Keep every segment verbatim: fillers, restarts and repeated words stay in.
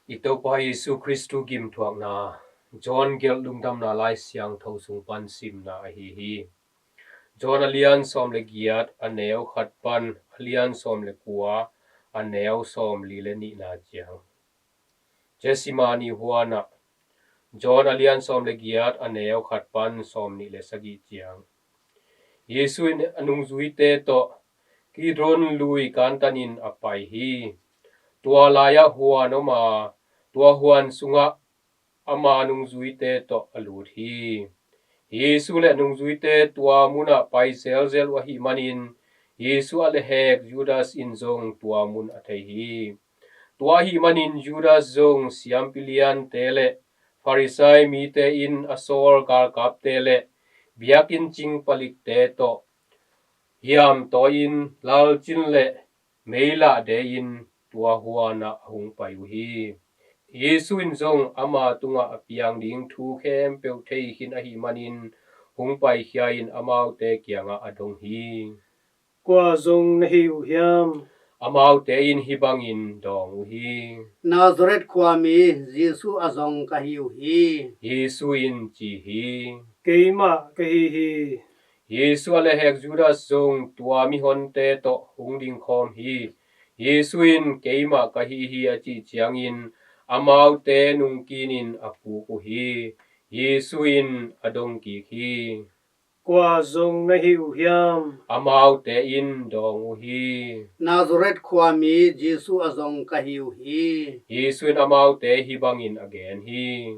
I Topa Jesu Khristu gimthuakna, John gelh lungdamna Lai Siangtho sung pan simna ahi hi. John a lian sawm le giat, a neu khat pan a lian sawm le kua, a neu sawm li le nihna ciang. Gethsemane huanah, John a lian sawm le giat, a neu khat pan sawm nih le sagih ciang. Jesu in a nungzuite tawh Kidron lui kantanin a pai hi. Tua lai-ah huan om a, tua huan sungah ama nungzuite tawh a lut hi. Jesu le nungzuite tua munah pai zelzel uh ahih manin, Jesu a lehhek Judas in zong tua mun a thei hi. Tua ahih manin Judas zong siampi liante le Farisai mite in a sawl galkapte le biakinn cing palikte tawh hiam tawi-in lalcin le meilah de-in tua huanah a hong pai uh hi. Jesu in zong ama tungah a piang ding thu khempeuh thei khin ahih manin hong paikhia-in amaute kiangah a dong hi. Kua zong na hi uh hiam? Amaute in hih bangin dawng uh hi. Nazareth khuami Jesu a zong ka hi uh hi. Jesu in ci hi. Keimah ka hi hi. Jesu a lehhek Judas zong tua mihonte tawh hong dingkhawm hi. Jesu in keimah ka hi hi a cih ciangin amaute nungkinin a puk uh hi. Jesu in a dong kik hi. Kua zong na hi uh hiam? Amaute in dawng uh hi. Nazareth khuami Jesu a zong ka hi uh hi. Jesu in amaute hih bangin a gen hi.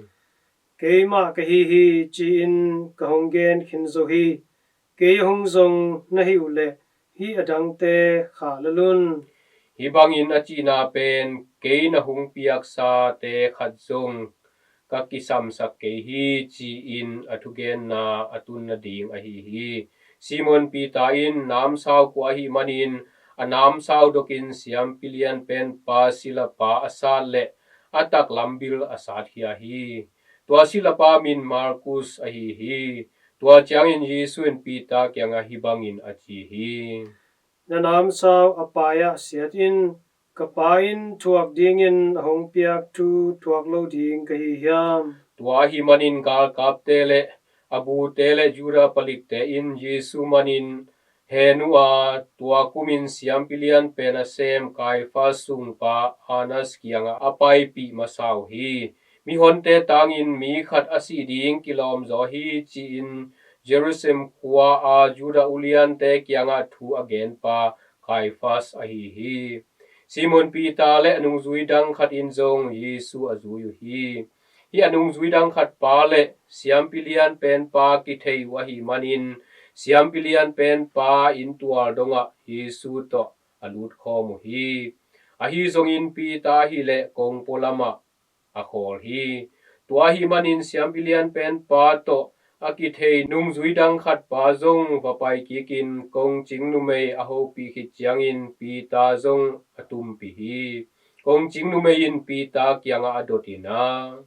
Keimah ka hi hi ci-in ka hong gen khin zo hi. Kei hong zong na hi uh leh hih a dangte khah lel un. Hih bangin a cihna pen, kei na hong piaksate khat zong ka kisamsak kei hi, ci-in a thugenna a tun nading ahi hi. Simon Peter in namsau khua ahih manin a namsau dokin siampi lianpenpa silapa a sat le a taklam bil a satkhia hi. Tua silapa min Malkus ahi hi. Tua ciangin Jesu in Peter kiangah hih bangin a ci hi. Na namsau a pai-ah siat in, ka Pa in thuak dingin a hong piak thu thuak lo ding ka hi hiam? Tua ahih manin galkapte le a bute le Judah palikte in Jesu manin hen uh a, tua kumin siampi lianpen a sem Kaifas sungpa Annas kiangah a paipih masa uh hi. Mihonte tangin mi khat a sih ding kilawm zaw hi, ci-in Jerusalem khua-a Judah uliante kiangah thu a genpa Kaifas ahi hi. Simon Peter le a nungzui dang khat in zong Jesu a zui uh hi. Hih a nungzui dang khat pa le siampi lianpen pa kithei uh ahih manin, siampi lianpen pa inntual dongah Jesu tawh a lutkhawm uh hi. Ahi zongin Peter ahih leh kongpo lamah a khawl hi. Tua ahih manin siampi lianpen pa tawh a kithei nungzui dang khat pa zong va pai kikin kongcing numei a hopih khit ciangin Peter zong a tumpih hi. Kongcing numei in Peter kiangah a dot in a,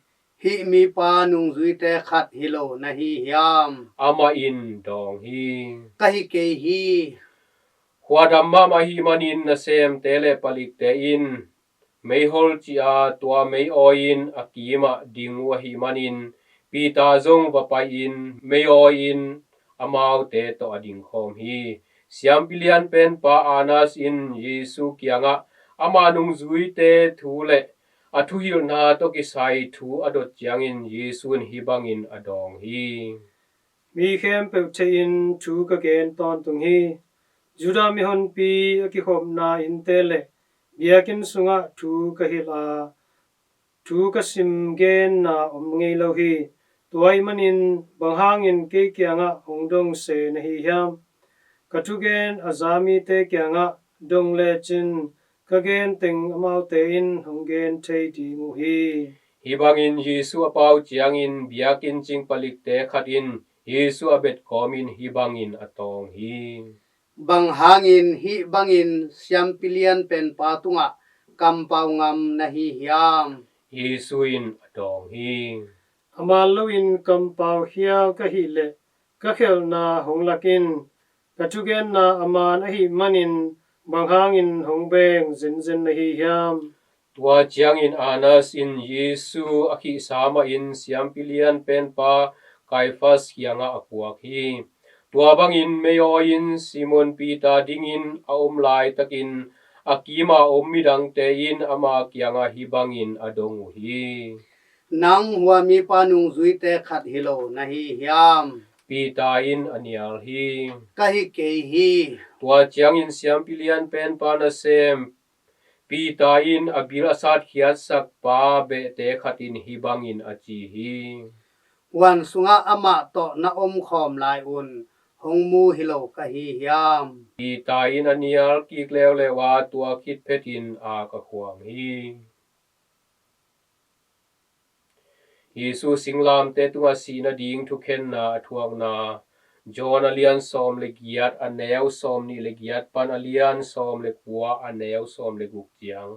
hih mipa nungzuite khat hi lo na hi hiam? Amah in dawng hi. Ka hi kei hi. Khuadam mahmah ahih manin nasemte le palikte in meihol cih a tua mei awi-in a kimah ding uh ahih manin Peter zong va pai-in mei awi-in amaute tawh a dingkhawm hi. Siampi lianpen pa Annas in Jesu kiangah ama nungzuite thu le a thuhilhna tawh kisai thu a dot ciangin Jesu in hih bangin a dawng hi. Mi khempeuh thei-in thu ka gen tawntung hi. Judah mihonpi a kikhopna innte le biakinn sungah thu ka hilh a, thu ka sim genna om ngei lo hi. Tua ahih manin bang hangin kei kiangah hong dong se na hi hiam? Ka thugen a za mite kiangah dong lecin ka gen teng amaute in hong gen thei ding uh hi. Hih bangin Jesu a pau ciangin biakinn cing palikte khat in Jesu a bet kawmin hih bangin a tawng hi. Bang hangin hih bangin siampi lianpen pa tungah kampau ngam na hi hiam? Jesu in a dawng hi. A man loin kampau khial ka hih leh ka khelhna hong lak in. Ka thugenna a man ahih manin bang hangin hong beng zenzen na hi hiam? Tua ciangin Annas in Jesu a khihsa mahin siampi lian penpa Kaifas kiangah a puak hi. Tua bangin meiawi in Simon Peter dingin a om laitakin a kima om midangte in ama kiangah hih bangin a dong uh hi. Nang hua mipa nungzuite khat hi lo na hi hiam? Peter in a nial hi. Ka hi kei hi. Tua ciangin siampi lian penpa nasem Peter in a bil a satkhiatsakpa behte khat in hih bangin a ci hi. Huan sungah amah tawh na omkhawm lai-un hong mu hi lo ka hi hiam? Peter in a nial kik leuleu a, tua khit phetin a ka khuang hi. Jesu singlamte tungah sih nading thukhenna a thuakna, John a lian sawm le giat, a neu sawm nih le giat pan a lian sawm le kua, a neu sawm le guk ciang.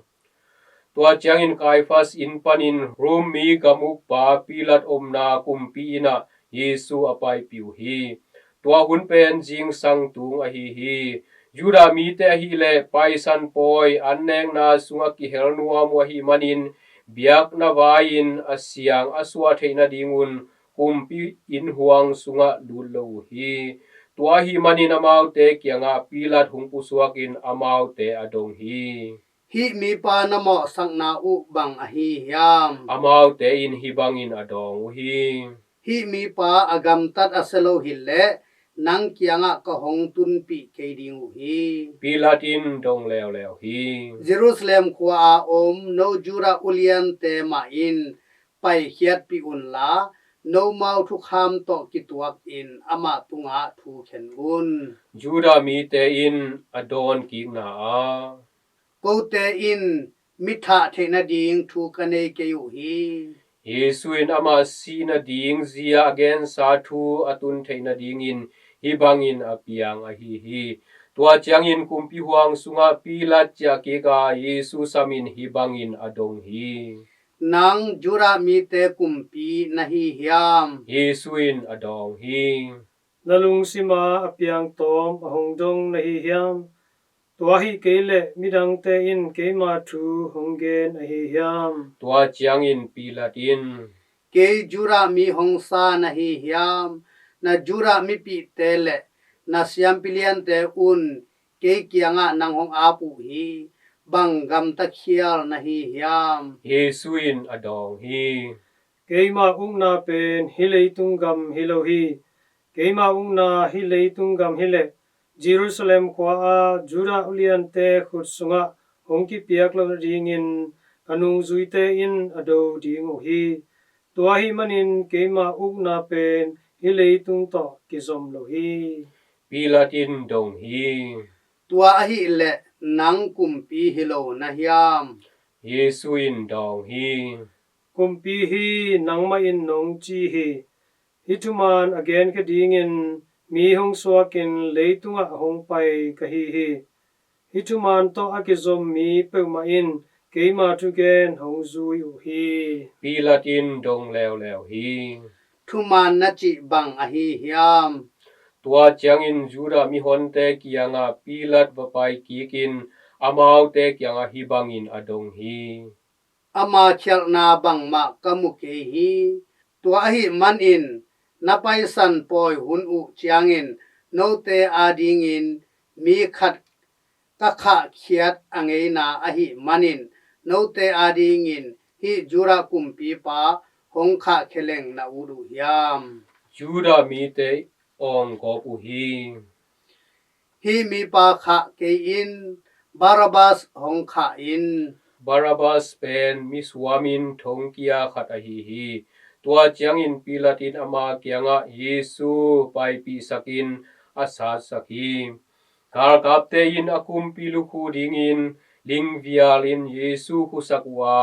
Tua ciangin Kaifas inn panin Rom mi gamukpa Pilat omna kumpi innah Jesu a paipih uh hi. Tua hun pen zingsang tung ahi hi. Judah mite ahileh Paisan pawi an nekna sungah kihel nuam uh ahih manin biakna vai-in a siang a suah theih nadingun kumpi inn huang sungah lut lo uh hi. Tua ahih manin amaute kiangah Pilat hong pusuakin amaute a dong hi. Hih mipa na mawhsakna uh bang ahi hiam? Amaute in hih bangin a dawng uh hi. Hih mipa a gamtat a sia lo hileh nang kiangah ka hong tunpih kei ding uh hi. Pilat in dong leuleu hi. Jerusalem khua-a om no Judah uliante mah in paikhiatpih unla, nomau thukham tawh kituakin amah tungah thu khen un. Judah mite in a dawnkikna ah, kote in mi thah theih nading thu ka nei kei uh hi. Jesu in amah sih nading zia a gensa thu a tun theih nadingin hih bangin a piang ahi hi. Tua ciangin kumpi huang sungah Pilat ciahkik a Jesu samin hih bangin a dong hi. Nang Judah mite kumpi na hi hiam? Jesu in a dawng hi. Na lungsima a piang tawm a hong dong na hi hiam? Tua ahih kei leh midangte in keima thu hong gen ahi hiam? Tua ciangin Pilat in, kei Judah mi hong sa na hi hiam? Na Judah mipihte le na siampi liante un kei kiangah nang hong ap uh hi. Bang gamta khial na hi hiam? Jesu in a dawng hi. Keima ukna pen hih leitung gam hi lo hi. Keima ukna hih leitung gam hileh Jerusalem khua-a Judah uliante khut sungah hong kipiak loh nadingin ka nungzuite in a do ding uh hi. Tua ahih manin keima ukna pen hih leitung tawh kizom lo hi. Pilat in dong hi. Tua ahileh nang kumpi hi lo na hiam? Jesu in dawng hi. Kumpi hi nangmah in nong ci hi. Hih thuman a genkhia dingin mi hong suakin leitungah hong pai ka hi hi. Hih thuman tawh a kizom mi peuhmah in keima thugen hong zui uh hi. Pilat in dong leuleu hi. Thuman na cih bang ahi hiam? Tua ciangin Judah mihonte kiangah Pilat va paikikin amaute kiangah hih bangin a dong hi. Ama khialhna bangmah ka mu kei hi. Tua ahih manin na Paisan pawi hun uh ciangin note adingin mi khat ka khahkhiat a ngeina ahih manin note adingin hih Judah kumpipa hong khahkhia leng na ut uh hiam? Judah mite awng gawp uh hi. Hih mipa khah kei-in Barabbas hong khah in. Barabbas pen misuamin thongkia khat ahi hi. Tua ciangin Pilat in ama kiangah Jesu paipihsakin a satsak hi. Galkapte in a kumpi lukhu dingin lingvialin Jesu khusak uh a,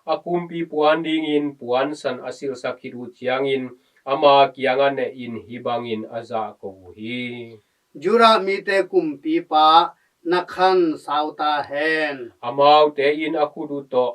a kumpi puan dingin puansan a silhsak khit uh ciangin ama kiangah nehin hih bangin a zahko uh hi. Judah mite kumpipa, na khan sau ta hen. Amaute in a khut uh tawh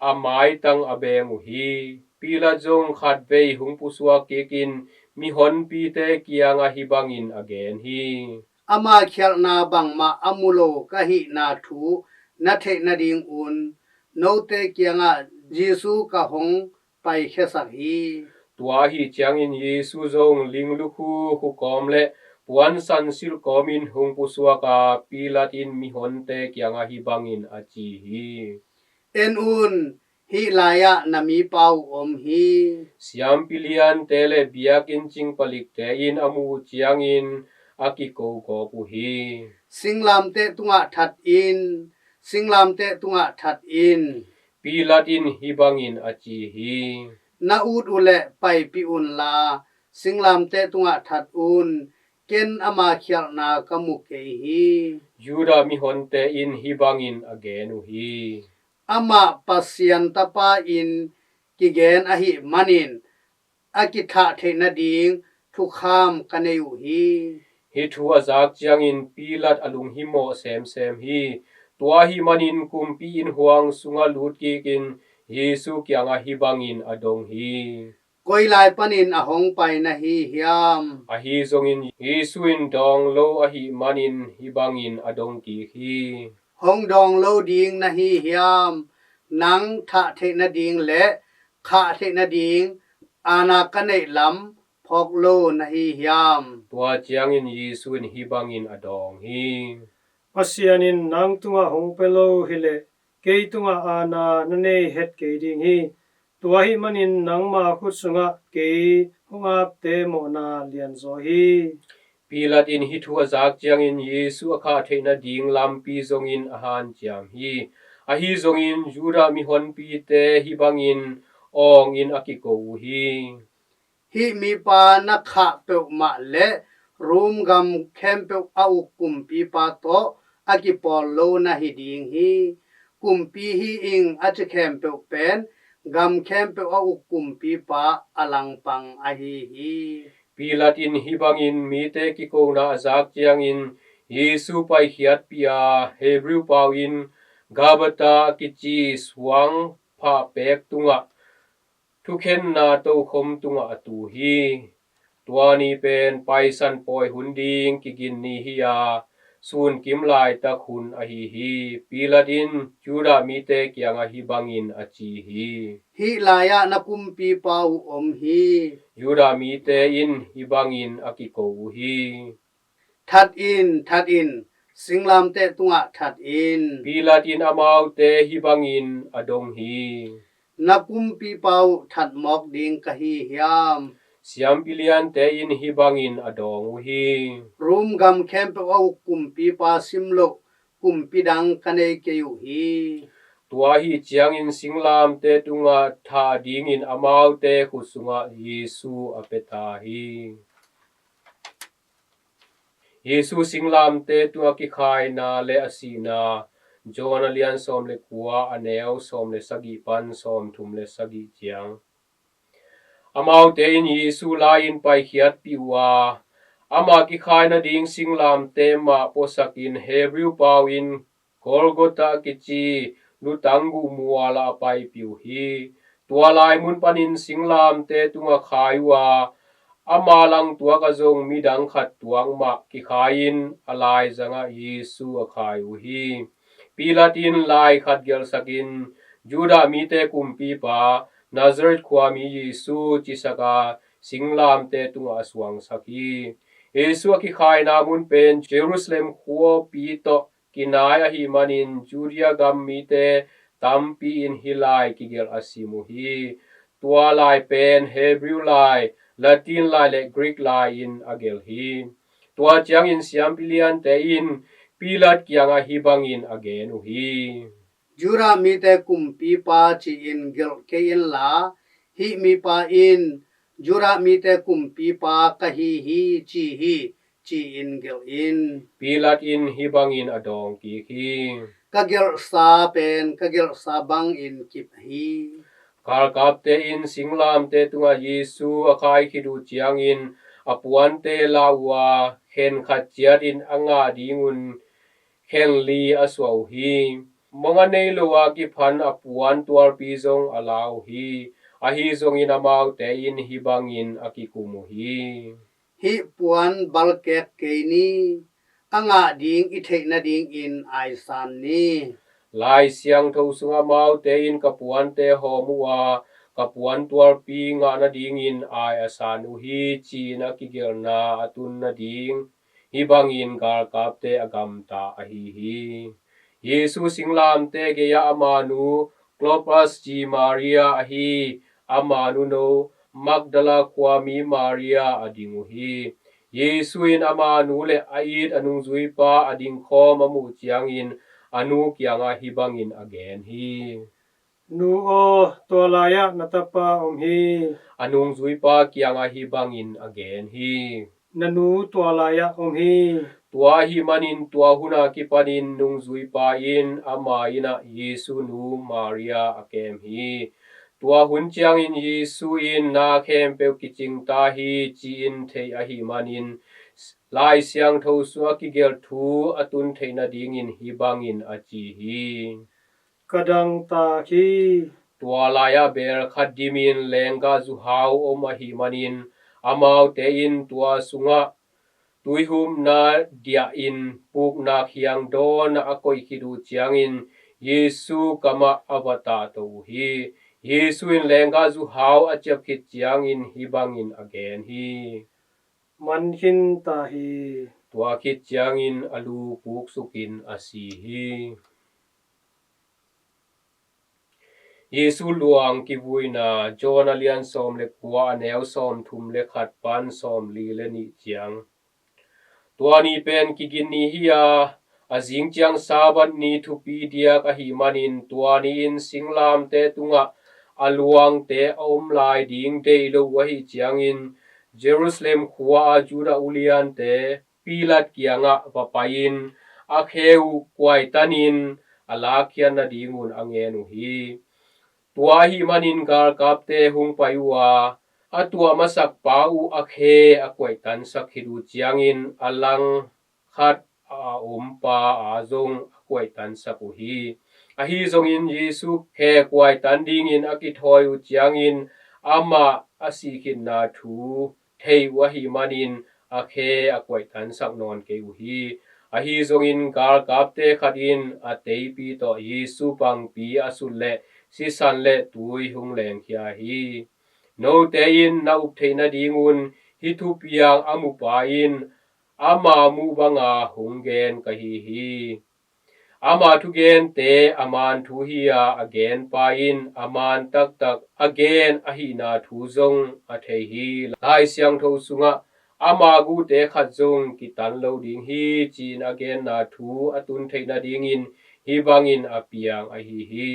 a maitang a beng uh hi. Pilat zong khatvei hong pusuak kikin mihonpite kiangah hih bangin a gen hi. Ama khialhna bangmah a mu lo ka hihna thu na theih nadingun note kiangah Jesu ka hong paikhiasak hi. Tua ahih ciangin Jesu zong ling lukhu khukawm le puansan silh kawmin hong pusuak a, Pilat in mihonte kiangah hih bangin a ci hi. En un, hih lai-ah na mipa uh om hi. Siampi liante le biakinn cing palikte in a muh uh ciangin a kiko gawp uh hi. Singlamteh tungah that in, singlamteh tungah that in. Pilat in hih bangin a ci hi. Na ut uh leh paipih unla, singlamteh tungah that un, ken ama khialhna ka mu kei hi. Judah mihonte in hih bangin a gen uh hi. Amah Pasian Tapa in kigen ahih manin a kithah theih nading thukham ka nei uh hi. Hih thu a zak ciangin Pilat a lunghimawh semsem hi. Tua ahih manin kumpi innhuang sungah lutkikin Jesu kiangah hih bangin a dong hi. Koi lai panin a hong pai na hi hiam? Ahi zongin Jesu in dawng lo ahih manin hih bangin a dong kik hi. Hong dawng lo ding na hi hiam? Nang thah theih nading le khah theih nading aana ka neih lam phawk lo na hi hiam? Tua ciangin Jesu in hih bangin a dawng hi. Pasian in nang tungah hong pia lo hileh kei tungah aana na nei het kei ding hi. Tua ahih manin nangma khut sungah kei hong apte mawhna lianzaw hi. Pilat in hih thu a zak ciangin Jesu a khah theih nading lampi zongin a hanciam hi. Ahi zongin Judah mihonpite hih bangin awngin a kiko uh hi. Hih mipa na khah peuhmah le Rom gam khempeuh a uk kumpipa tawh a kipawl lo na hi ding hi. Kumpi hi ing a ci khempeuh pen gam khempeuh a uk kumpipa a langpang ahi hi. Pilat in hih bangin mite kikona a zak ciangin Jesu paikhiatpih a, Hebrew pau in Gabata a kici suang phahpek tungah thukhenna tokhom tungah a tu hi. Tua ni pen Paisan pawi hun ding kigin ni hi a, sunkim laitak hun ahi hi. Pilat in Judah mite kiangah hih bangin a ci hi. Hih lai-ah na kumpipa uh om hi. Judah mite in hih bangin a kiko uh hi. That in, that in, singlamteh tungah that in. Pilat in amaute hih bangin a dong hi. Na kumpipa uh that mawk ding ka hi hiam? Siampi liante in hih bangin a dawng uh hi. Rom gam khempeuh a uk kumpipa sim loh kumpi dang ka nei kei uh hi. Tua ahih ciangin singlamteh tungah thah dingin amaute khut sungah Jesu a pia ta hi. Jesu singlamteh tungah kikhaina le a sihna. John a lian sawm le kua, a neu sawm le sagih pan sawm thum le sagih ciang. Amaute in Jesu lai-in paikhiatpih uh a, ama kikhaina ding singlamteh mah puasakin Hebrew pau in Golgotha a kici lutang guh mual ah a paipih uh hi. Tua lai mun panin singlamteh tungah khai uh a, ama langtuak ah zong midang khat tuak mah kikhai-in a laizangah Jesu a khai uh hi. Pilat in lai khat gelhsakin Judah mite kumpipa, Nazareth khuami Jesu cisak a, singlamteh tungah a suangsak hi. Jesu a kikhaina mun pen Jerusalem khuapi tawh kinai ahih manin Judea gam mite tampi in hih lai kigelh a sim uh hi. Tua lai pen Hebrew lai, Latin lai le Greek lai in a gelh hi. Tua ciangin siampi liante in Pilat kiangah hih bangin a gen uh hi. Judah mite kumpipa ci-in gelh kei inla, hih mipa in Judah mite kumpipa ka hi hi ci hi, ci-in gelh in. Pilat in hih bangin a dawng kik hi. Ka gelhsa pen ka gelhsa bangin kip hi. Galkapte in singlamteh tungah Jesu a khai khit uh ciangin a puante la uh a, khen khat ciatin a ngah dingun khen li a suah uh hi. Mong a nei lo a kiphan a puan tualpi zong a la uh hi. Ahi zongin amaute in hih bangin a kikum uh hi. Hih puan balkek kei ni, a ngah ding i theih nadingin aisan ni. Lai Siangtho sungah amaute in ka puante hawm uh a, ka puan tualpi ngah nadingin ai a san uh hi, ci-in a kigelhna a tun nading hih bangin galkapte a gamta ahi hi. Jesu singlamteh gei-ah ama nu Klopas ci Maria ahi ama nuno Magdala khuami Maria a ding uh hi. Jesu in ama nu le a it a nungzuipa a dingkhawm a muh ciangin a nu kiangah hih bangin a gen hi. Nu aw, tua lai-ah na tapa om hi. A nungzuipa kiangah hih bangin a gen hi. Na nu tua lai-ah om hi. Tua ahih manin tua hun a kipanin nungzuipa in ama inn ah Jesu nu Maria a kem hi. Tua hun ciangin Jesu in na khempeuh kicing ta hi, ci-in thei ahih manin Lai Siangtho sungah kigelh thu a tun theih nadingin hih bangin a ci hi. Ka dangtak hi. Tua lai-ah bel khat dimin lenggah zuhau om ahih manin amaute in tua sungah tuihumna diahin pukna khiang dawnah a koih khit uh ciangin Jesu kamah a va tahto uh hi. Jesu in lenggah zuhau a ciap khit ciangin hih bangin a gen hi. Man khin ta hi. Tua khit ciangin a lu puksukin a si hi. Jesu luang kivuina, John a lian sawm le kua, a neu sawm thum le khat pan sawm li le nih ciang. Tua ni pen kigin ni hi a, a zing ciang Sabbath ni thupi diak ahih manin tua ni-in singlamteh tungah a luangte a om lai ding deih lo uh ahih ciangin Jerusalem khua-a Judah uliante Pilat kiangah va pai-in a khe uh kuaitanin a lakkhiat nadingun a ngen uh hi. Tua ahih manin galkapte hong pai uh a, a tuah masakpa uh a khe a kuaihtansak khit uh ciangin a langkhat a ompa a zong a kuaihtansak uh hi. Ahi zongin Jesu khe kuaitan dingin a kithawi uh ciangin amah a sihkhitna thu thei uh ahih manin a khe a kuaihtansak nawn kei uh hi. Ahi zongin galkapte khat in a teipi tawh Jesu pangpi a sut leh sisan le tui hong lengkhia hi. Note in na up theih nadingun hih thupiang a mupa in ama muh banga hong gen ka hi hi. Ama thugente a man thu hi a, a genpa in a man taktak a gen ahihna thu zong a thei hi. Lai Siangtho sungah ama guhte khat zong kitan lo ding hi, ci-in a genna thu a tun theih nadingin hih bangin a piang ahi hi.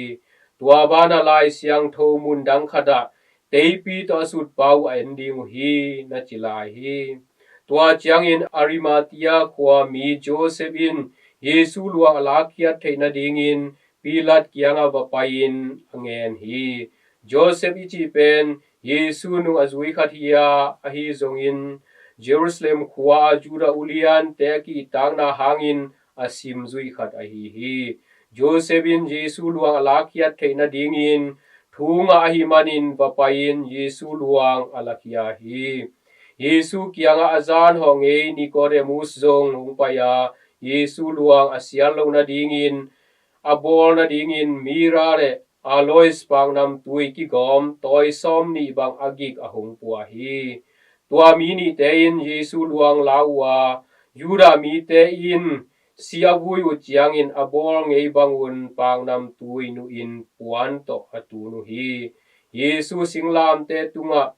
Tua banah Lai Siangtho mundang khatah teipi tawh a sutpa uh a en ding uh hi, na ci lai hi. Tua ciangin Arimathea khuami Joseph in Jesu luang a lakkhiat theih nadingin Pilat kiangah va pai-in a ngen hi. Joseph i cih pen Jesu nung a zui khat hi a, ahi zongin Jerusalem khua-a Judah uliante a kihtakna hangin a sim zuih khat ahi hi. Joseph in Jesu luang a lakkhiat theih nadingin thu ngah ahih manin va pai-in Jesu luang a lakhia hi. Jesu kiangah a zanhawh ngei Nikodemus zong hong pai a, Jesu luang a sial loh nadingin a bawl nadingin mira le aloes paknamtui kigawm tawi sawm nih bang a gik a hong pua hi. Tua mi nihte in Jesu luang la uh a, Judah mite in si a vui uh ciangin a bawl ngei bangun paknamtui nuhin puan tawh a tun uh hi. Jesu singlamteh tungah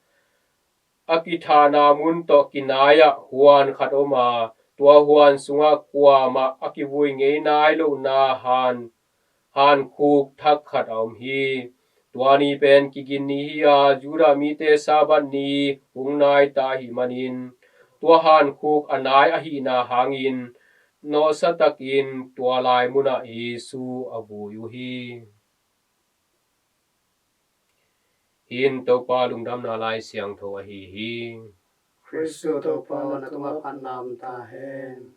a kithahna mun tawh kinai-ah huan khat om a, tua huan sungah kuamah a kivui ngei nai lohna han, hankhuk thak khat a om hi. Tua ni pen kigin ni hi a, Judah mite Sabbath ni hong nai ta ahih manin tua hankhuk a nai ahihna hangin nawhsa takin tua lai munah Jesu a vui uh hi. Hih in Topa lungdamna Lai Siangtho ahi hi. Khristu Topa, na tungah phatna om ta hen.